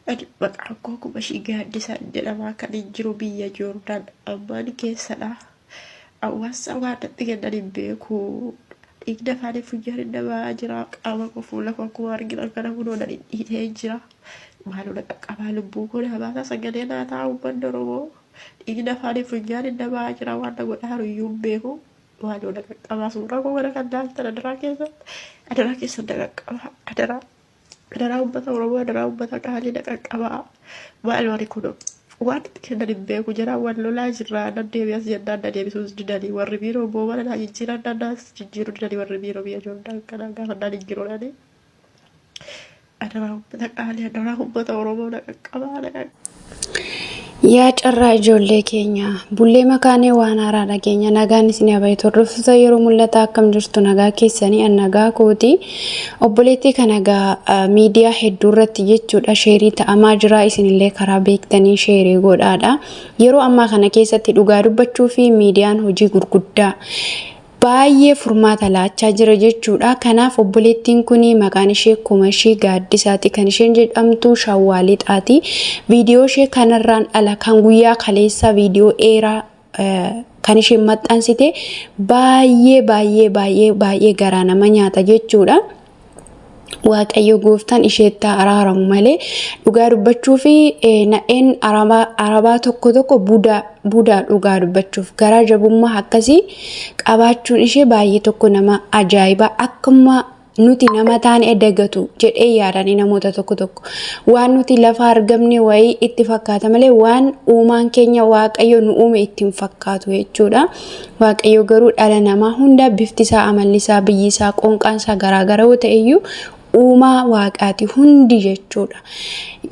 Ani maqaan koo Kumashii Gaaddisaan jedhama. Kan hin jiru biyya Joordaan ammaan keessadha. Hawaasa waan natti kennan hin beeku. Dhiigni afaanii funyaan na ba'aa jira. Qaama koo fuula koo akkuma argitan kana kunoo na dhidhiitee jira. Maaloo na qaqqabaa lubbuu koo naa baasaa sagalee naa ta'a uummanni Oromoo. Dhiigni afaanii funyaan na ba'aa jira waan na godhaa jiru iyyuu hin beeku. Maaloo na qaqqabaa suuraa koo kana kan laaltan adaraa keessan adaraa keessan na qaqqabaa adaraa. Adaraa uummata Oromoo adaraa uummata qaalii na qaqqabaa. Maal wari kun waan itti kennan hin beeku jedhaa wal lolaa jirra nan deebi'as jennaan na deebisuus didanii warri biiroo immoo mana naa jijjiiran nan naas jijjiiruu didanii warri biiroo biyya Joordaan kanaa gaafa naan hin jiru jedhanii. Adaraa uummata qaalii adaraa uummata Oromoo na qaqqabaa na qaqqabaa. Yaa carraa ijoollee keenya bullee makaanee waan haaraa dhageenya nagaan isin haa baay'atu hordoftoota yeroo mul'ataa akkam jirtu nagaa keessanii an nagaa kooti obboleettii kana egaa miidiyaa hedduu irratti jechuudha sheerii ta'amaa jira isinillee karaa beektanii sheerii godhaadha yeroo ammaa kana keessatti dhugaa dubbachuu fi miidiyaan hojii gurguddaa baay'ee furmaata laachaa jira jechuudha. Kanaaf obboleettiin kun maqaan ishee Kumashii Gaaddisaati kan isheen jedhamtu Shawwaa Lixaati. Viidiyoo ishee kanarraan ala kan guyyaa kaleessaa viidiyoo dheeraa kan isheen maxxansite baay'ee baay'ee baay'ee baay'ee garaa nama nyaata jechuudha. Waaqayyo gooftaan isheetti haa araaramu malee dhugaa dubbachuu fi na'een arabaa tokko tokko budaa budaa dhugaa dubbachuuf garaa jabummaa akkasii qabaachuun ishee baay'ee tokko nama ajaa'iba akkuma nuti nama taane dagatu jedhee yaadanii namoota tokko tokko waan nuti lafa argamne wayii itti fakkaata malee waan uumaan keenya waaqayyo nu uume itti hin fakkaatu jechuudha. Waaqayyo garuu dhala namaa hunda bifti isaa, amalli isaa, biyyi isaa, qoonqaan isaa garaagara yoo ta'e iyyuu uumaa waaqaati hundi jechuudha.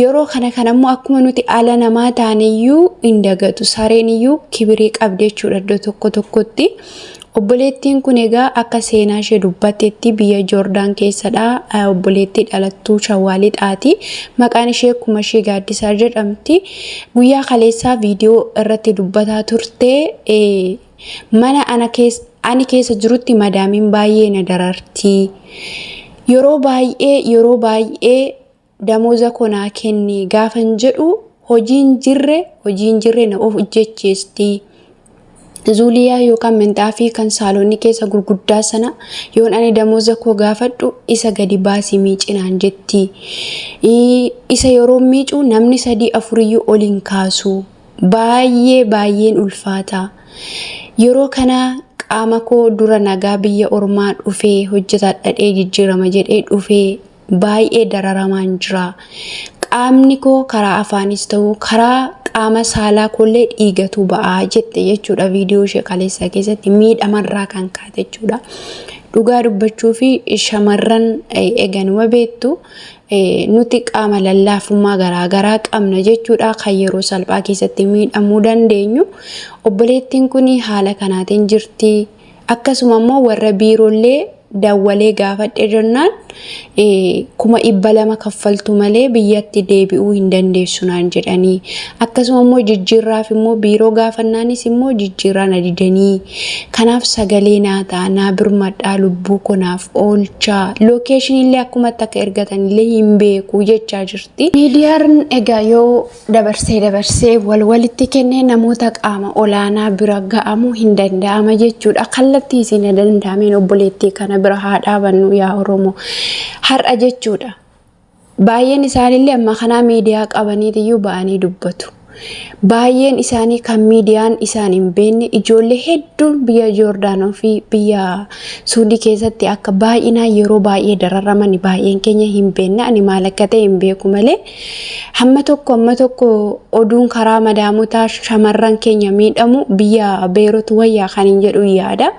Yeroo kana kana immoo akkuma nuti ala namaa taane iyyuu hin dagatu. Sareen iyyuu kibirii qabdi jechuudha iddoo tokko tokkotti. Obboleettiin kun egaa akka seenaa ishee dubbattetti biyya Joordaan keessadha. Obboleettii dhalattuu Shawaa Lixaati. Maqaan ishee Kumashii Gaaddisaa jedhamti. Guyyaa kaleessaa viidiyoo irratti dubbataa turte mana ana keessa ani keessa jirutti madaamiin baay'ee na dararti. Yeroo baay'ee yeroo baay'ee damooza koo naa kenni gaafan jedhu hojiin jirre hojiin jirre na of hojjechiisti. Zuuliyaa yookaan minxaafii kan saaloonii keessa gurguddaa sana yoon ani damooza koo gaafadhu isa gadi baasii miici naan jetti. Isa yeroo miicu namni sadii afuriyyuu ol hin kaasu. Baay'ee baay'een ulfaata. Yeroo kana qaama koo dura nagaa biyya ormaa dhufee hojjetadhadhee jijjiirama jedhee dhufee baay'ee dararamaan jira. Qaamni koo karaa afaanis ta'u karaa qaama saalaa koollee dhiigatu ba'aa jette jechuudha viidiyoo ishee kaleessaa keessatti miidhamarraa kan kaate jechuudha. Dhugaa dubbachuu fi shamarran eganuma beektu nuti qaama lallaafummaa garaagaraa qabna jechuudha kan yeroo salphaa keessatti miidhamuu dandeenyu. Obboleettiin kun haala kanaatiin jirti. Akkasuma immoo warra biiroollee dawwalee gaafadhe jennaan 200,000 kaffaltu malee biyyatti deebi'uu hin dandeessu naan jedhanii. Akkasuma immoo jijjiirraaf immoo biiroo gaafannaanis immoo jijjiirraa na didanii. Kanaaf sagalee naa ta'a naa birmadhaa lubbuu koo naaf oolchaa. Lookeeshinii illee akkumatti akka ergatan illee hin beeku jechaa jirti. Miidiyaan egaa yoo dabarsee dabarsee wal walitti kennee namoota qaama olaanaa bira ga'amuu hin danda'ama jechuudha. Kallattii isin danda'ameen obboleettii kana bira haa dhaabannu yaa Oromoo. Har'a jechuudha. Baay'een isaaniillee amma kanaa miidiyaa qabaniitiyyuu ba'anii dubbatu. Baay'een isaanii kan miidiyaan isaan hin beekne ijoollee hedduun biyya Joordaanoo fi biyya Suudii keessatti akka baay'inaan yeroo baay'ee dararaman baay'een keenya hin beekne ani maal akka ta'e hin beeku malee Hamma tokko hamma tokko oduun karaa madaamotaa shamarran keenya miidhamu biyya Beerut wayyaa kan hin jedhu yaada.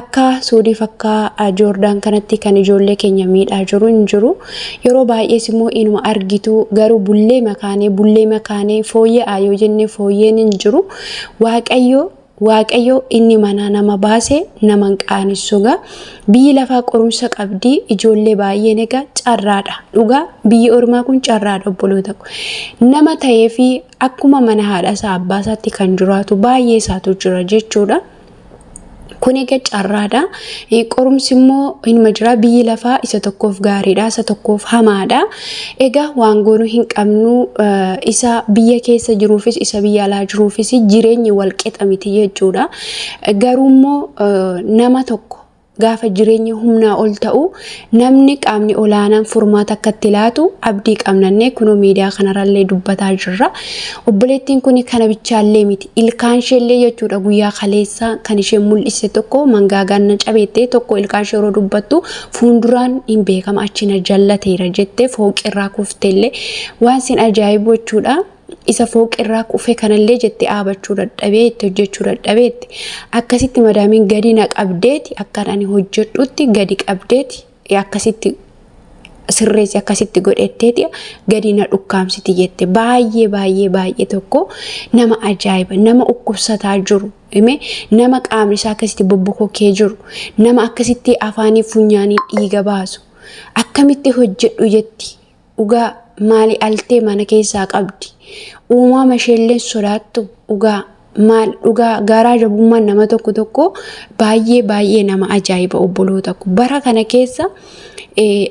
Akka Suudiif akka Joordaan kanatti kan ijoollee keenya miidhaa jiru hin jiru. Yeroo baay'ees immoo inuma argitu garuu bullee makaanee bullee makaanee fooyya'aa yoo jenne fooyyeen hin jiru. Waaqayyo Waaqayyo inni manaa nama baase nama hin qaanessu egaa. Biyyi lafaa qorumsa qabdi ijoollee baay'een egaa carraadha. Dhugaa biyyi ormaa kun carraadha obboloota ko. Nama ta'ee fi akkuma mana haadha isaa abbaa isaatti kan jiraatu baay'ee isaatu jira jechuudha. Kun egaa carraadha. Qorumsi immoo inuma jira. Biyyi lafaa isa tokkoof gaariidha, isa tokkoof hamaadha. Egaa waan goonuu hin qabnu isa biyya keessa jiruufis isa biyya alaa jiruufis jireenyi wal qixa miti jechuudha. Garuu immoo nama tokko gaafa jireenyi humnaa ol ta'u namni qaamni olaanaan furmaata akka itti laatu abdii qabnannee kunoo miidiyaa kanarrallee dubbataa jirra. Obboleettiin kun kana bichaallee miti. Ilkaan isheellee jechuudha guyyaa kaleessaa kan isheen mul'isse tokko mangaagaan na cabeettee tokko ilkaan ishee yeroo dubbattu fuulduraan hin beekama achi na jallateera jettee fooqirraa kufteellee waan sin ajaa'ibu jechuudha. Isa fooqirraa kufe kanallee jette dhaabachuu dadhabee itti hojjechuu dadhabeetti akkasitti madaamiin gadi na qabdeeti akkaan ani hojjedhutti gadi qabdeeti akkasitti sirreessi akkasitti godhetteeti gadi na dhukkaamsiti jette. Baay'ee baay'ee baay'ee tokko nama ajaa'iba, nama dhukkubsataa jiru, nama qaamni isaa akkasitti bobbokokee jiru, nama akkasitti afaanii funyaanii dhiiga baasu akkamitti hojjedhu jetti. Dhugaa maali altee mana keessaa qabdi. Uumama isheellee sodaattu dhugaa maal dhugaa garaa jabummaan nama tokko tokko baay'ee baay'ee nama ajaa'iba obboloota ko. Bara kana keessa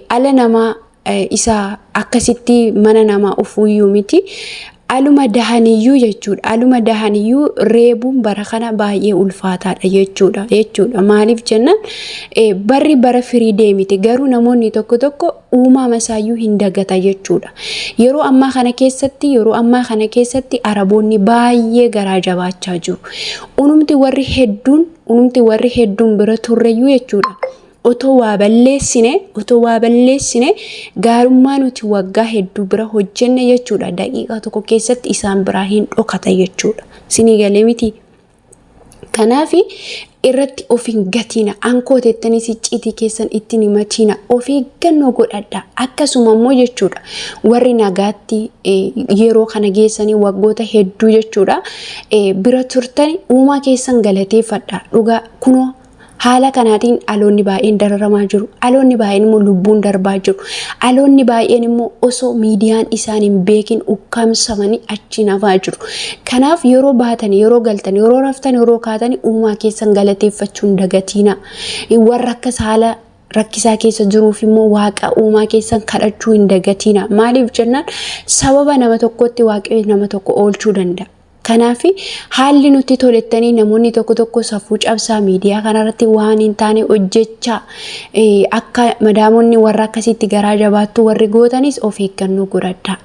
ala namaa isa akkasitti mana namaa ufuuyyuu miti. Aluma dahaniyyuu jechuudha. Aluma dahaniyyuu reebuun bara kana baay'ee ulfaataadha jechuudha. Jechuudha. Maaliif jennaan barri bara firii deemite garuu namoonni tokko tokko uumama isaayyuu hin dagata jechuudha. Yeroo ammaa kana keessatti yeroo ammaa kana keessatti Araboonni baay'ee garaa jabaachaa jiru. Unumti warri hedduun unumti warri hedduun bira turreyyuu jechuudha. Otoo waa balleessine otoo waa balleessine gaarummaa nuti waggaa hedduu bira hojjenne jechuudha. Daqiiqaa tokko keessatti isaan biraa hin dhokata jechuudha. Sinii galee miti. Kanaaf irratti of hin gatina. Ankoo teettanis icciitii keessan ittiin himatina. Of eeggannoo godhadha. Akkasuma immoo jechuudha warri nagaatti yeroo kana geessanii waggoota hedduu jechuudha bira turtan uumaa keessan galateeffadha. Dhugaa kunoo haala kanaatiin dhaloonni baay'een dararamaa jiru. Dhaloonni baay'een immoo lubbuun darbaa jiru. Dhaloonni baay'een immoo osoo miidiyaan isaan hin beekin ukkaamsamanii achiin hafaa jiru. Kanaaf yeroo baatan, yeroo galtan, yeroo raftan, yeroo kaatan uumaa keessan galateeffachuun dagatiina. Warra akkas haala rakkisaa keessa jiruuf immoo waaqa uumaa keessan kadhachuu hin dagatiina. Maaliif jennaan sababa nama tokkotti waaqayyo nama tokko oolchuu danda'a. Kanaaf haalli nutti tolettanii namoonni tokko tokko safuu cabsaa miidiyaa kanarratti waan hin taane hojjechaa akka madaamonni warra akkasitti garaa jabaattu warri gootanis of eeggannoo godhadha.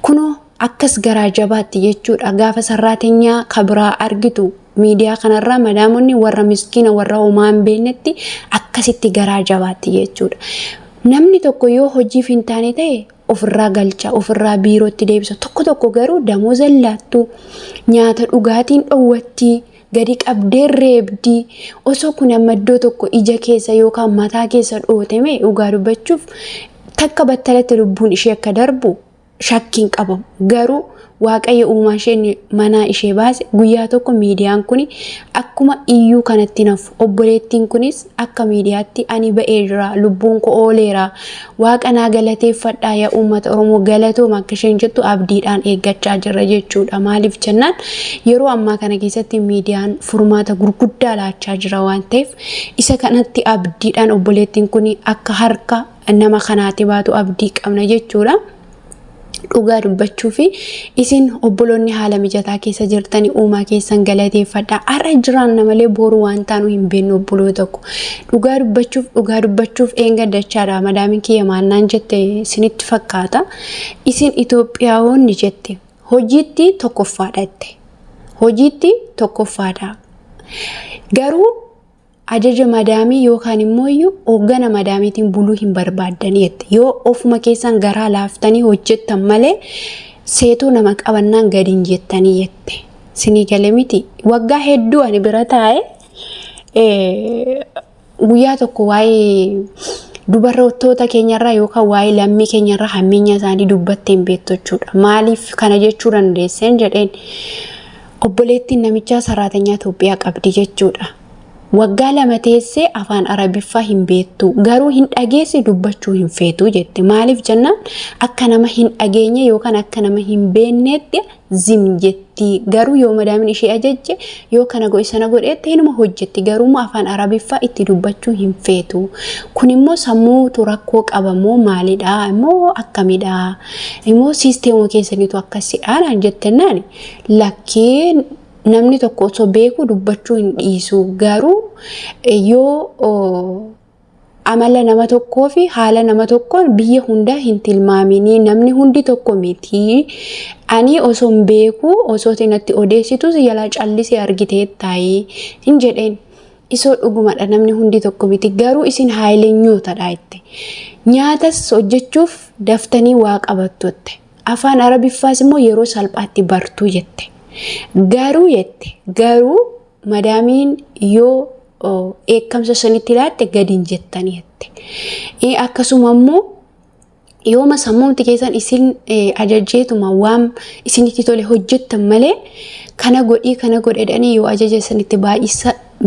Kunoo akkas garaa jabaatti jechuudha gaafa sarraatenyaa kabiraa argitu miidiyaa kanarraa madaamonni warra miskiina warra homaa hin beeknetti akkasitti garaa jabaatti jechuudha. Namni tokko yoo hojiif hin taane ta'e ofirraa galcha, ofirraa biirootti deebisa. Tokko tokko garuu damooza laattu, nyaata dhugaatiin dhowwatti, gadi qabdee reebdi. Osoo kun amma iddoo tokko ija keessa yookaan mataa keessa dhootame dhugaa dubbachuuf takka battalatti lubbuun ishee akka darbu shakkiin qabamu. Garuu Waaqayyo uumaa isheen manaa ishee baase guyyaa tokko miidiyaan kun akkuma iyyuu kanatti nafu. Obboleettiin kunis akka miidiyaatti ani ba'ee jira, lubbuun koo ooleera, waaqa naa galateeffadhaa yaa uummata Oromoo galatooma akka isheen jettu abdiidhaan eeggachaa jirra jechuudha. Maaliif jennaan yeroo ammaa kana keessatti miidiyaan furmaata gurguddaa laachaa jira waan ta'eef isa kanatti abdiidhaan obboleettiin kun akka harka nama kanaatti baatu abdii qabna jechuudha. Dhugaa dubbachuu fi isin obboloonni haala mijataa keessa jirtanii uumaa keessan galateeffadha. Har'a jiraanna malee boru waan taanu hin beeknu obboloo tokko. Dhugaa dubbachuuf dhugaa dubbachuuf eenga dachaadha. Madaamiin kiyya maannaan jette isinitti fakkaata. Isin Itoophiyaawonni jette hojiitti tokkoffaadha jette. Hojiitti tokkoffaadha. Garuu ajaja madaamii yookaan immoo iyyuu hooggana madaamiitiin buluu hin barbaaddanii jette. Yoo ofuma keessan garaa laaftanii hojjettan malee seetoo nama qabannaan gadi hin jettanii jette. Sinii galee miti. Waggaa hedduu ani bira taa'e guyyaa tokko waa'ee dubartoota keenyarraa yookaan waa'ee lammii keenyarraa hammeenya isaanii dubbattee hin beektu jechuudha. Maaliif kana jechuu dandeesseen jedheen obboleettiin namichaa saraatenyaa Itoophiyaa qabdi jechuudha. Waggaa 2 teessee afaan Arabiffaa hin beektu garuu hin dhageessi dubbachuu hin feetu jette. Maaliif jennaan akka nama hin dhageenye yookaan akka nama hin beekneetti zim jetti. Garuu yoo madaamin ishee ajajje yoo kana godhe sana godheette hinuma hojjetti. Garuu immoo afaan Arabiffaa itti dubbachuu hin feetu. Kun immoo sammuutu rakkoo qaba moo maalidha immoo akkamidha immoo siisteemuma keessaniitu akkasidha naan jettennaan lakkee Namni tokko osoo beekuu dubbachuu hin dhiisu. Garuu yoo amala nama tokkoo fi haala nama tokkoon biyya hundaa hin tilmaaminii namni hundi tokko miti. Ani osoo hin beekuu osoo natti odeessitus jalaa callisee argiteettaayii hin jedheen. Isoo dhugumadha namni hundi tokko miti garuu isin haayilenyootadha jette. Nyaatas hojjechuuf daftanii waa qabattu jette. Afaan Arabiffaas immoo yeroo salphaatti bartuu jette. Garuu jette garuu madaamiin yoo dheekkamsa sanitti laatte gadi hin jettanii jette. Akkasuma immoo yooma sammuumti keessan isin ajajjeetuma waan isinitti tole hojjettan malee kana godhii kana godhedhanii yoo ajaja isinitti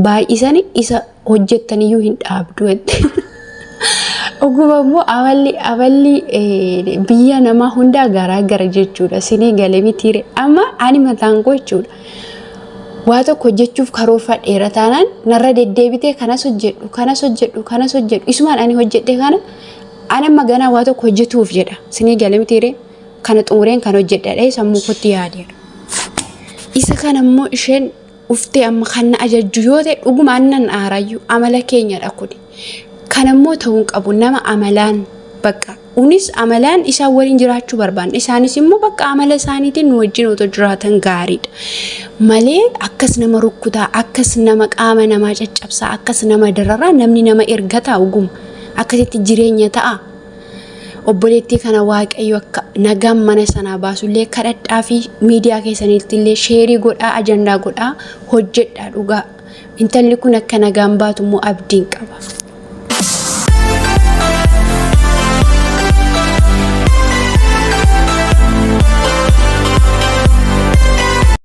baay'isani isa hojjettaniyyuu hin dhaabdu jette. Dhuguma immoo amalli amalli biyya namaa hundaa garaa gara jechuudha. Isinii galee mitiire. Amma ani mataan koo jechuudha. Waa tokko hojjechuuf karoorfadheera taanaan narra deddeebitee kanas hojjedhu kanas hojjedhu kanas hojjedhu isumaan ani hojjedhe kana ani amma ganaa waa tokko hojjetuuf jedha. Isinii galee mitiire. Kana xumureen kan hojjedha sammuu kootti yaadeera. Isa kana immoo isheen Uftee amma kan na ajajju yoo ta'e dhuguma annan aarayyu amala keenyadha kuni. Kana immoo ta'uu hin qabu nama amalaan bakka unis amalaan isaan waliin jiraachuu barbaanna isaanis immoo bakka amala isaaniitiin nu wajjin otoo jiraatan gaariidha. Malee akkas nama rukkutaa akkas nama qaama namaa caccabsaa akkas nama dararaa namni nama ergataa dhuguma akkasitti jireenya ta'a. Obboleettii kana Waaqayyo akka nagaan mana sanaa baasullee kadhadhaa fi miidiyaa keessanitti illee sheerii godhaa ajandaa godhaa hojjedhaa dhugaa. Intalli kun akka nagaan baatu immoo abdiin qaba.